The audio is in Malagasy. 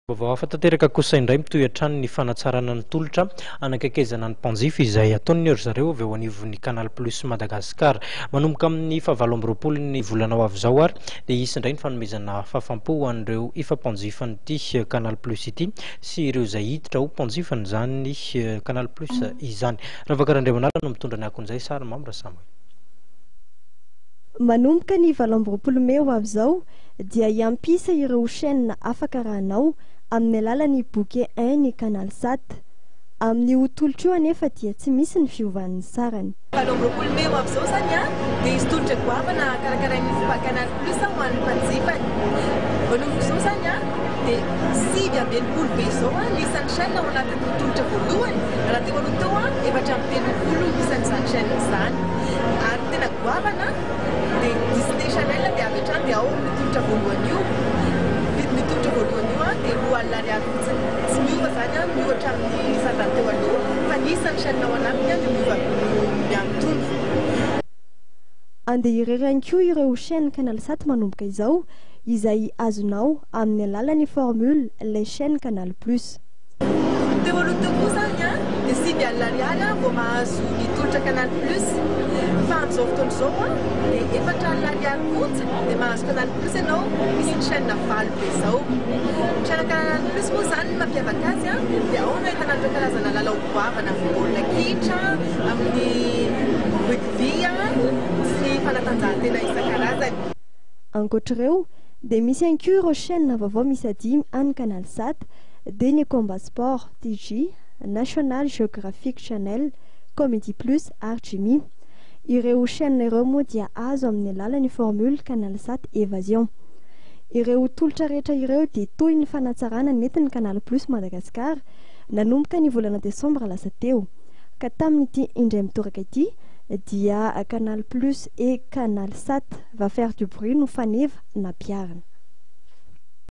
Vaovao hafa tanteraka kosa indray, mitohy hatrany ny fanatsarana ny tolotra hanakaikezana ny mpanjifa izay ataon'ny ry zareo avy eo anivon'ny Canal Plus Madagascar. Manomboka amin'ny fahavalo amby 20 ny volana ho avy izao ary dia hisy indray ny fanomezana fahafam-po ho an'ireo efa mpanjifan'ity Canal Plus ity sy ireo izay hiditra ho mpanjifan'izany Canal Plus izany. Ravaka Randriamanala no mitondra ny akon'izay sary Mamy Rasamoel. Manomboka ny 28 mey ho avy izao dia hiampisa ireo chaîne afaka arahanao amin'ny alalan'ny bouquet un ny Canal Sat. Amin'io tolotra io anefa dia tsy misy ny fiovan'ny sarany. 28 mey ho avy izao izany dia hisy tolotra goavana karakarain'ny fomba Canal Plus ho an'ny mpanjifany. Manomboka izao izany dia 69 be izao ny isan'ny chaîne ao anatin'ny tolotra voalohany, raha teo aloha teo 34 ny isan'izany chaîne izany. Ary ny tena goavana dia Disney Channel dia avy hatrany dia ao amin'io tolotra voalohany io. Ny vidin'io tolotra voalohany io dia 20 000 ariary fotsiny. Tsy miova izany miohatra amin'ny sandany teo aloha fa ny isan'ny chaîne ao anatiny no miova mihamitombo. Andeha irery ihany koa ireo chaîne Canalsat manomboka izao, izay azonao amin'ny alalan'ny formule les chaînes Canal Plus. Teo aloha teo koa izany dia 9 000 ariary vao mahazo ny tolotra Canal Plus fa amin'izao fotoana izao dia 4 000 ariary monja dia mahazo Canal Plus ianao, misy ny chaîne valo be izao. Ny chaîne Canal Plus moa izany ny mampiavaka azy dia ao no ahitana an'ireo karazana lalao goavana amin'ny baolina kitra, amin'ny rugby sy fanatanjahantena isan-karazany. Ankoatr'ireo dia misy ihany koa ireo chaîne vaovao miisa dimy an'ny Canal Sat dia ny Combat Sport, TJ, National Geographic Channel, Comedy Plus ary Jimmy. Ireo chaîne ireo moa dia azo amin'ny alalan'ny formule Canalsat Evasion. Ireo tolotra rehetra ireo dia toy ny fanatsarana nentin'ny Canal Plus Madagascar nanomboka ny volana desambra lasa teo. Ka tamin'ity indray mitoraka ity dia Canal Plus et Canalsat va faire du bruit no faneva nampiharina.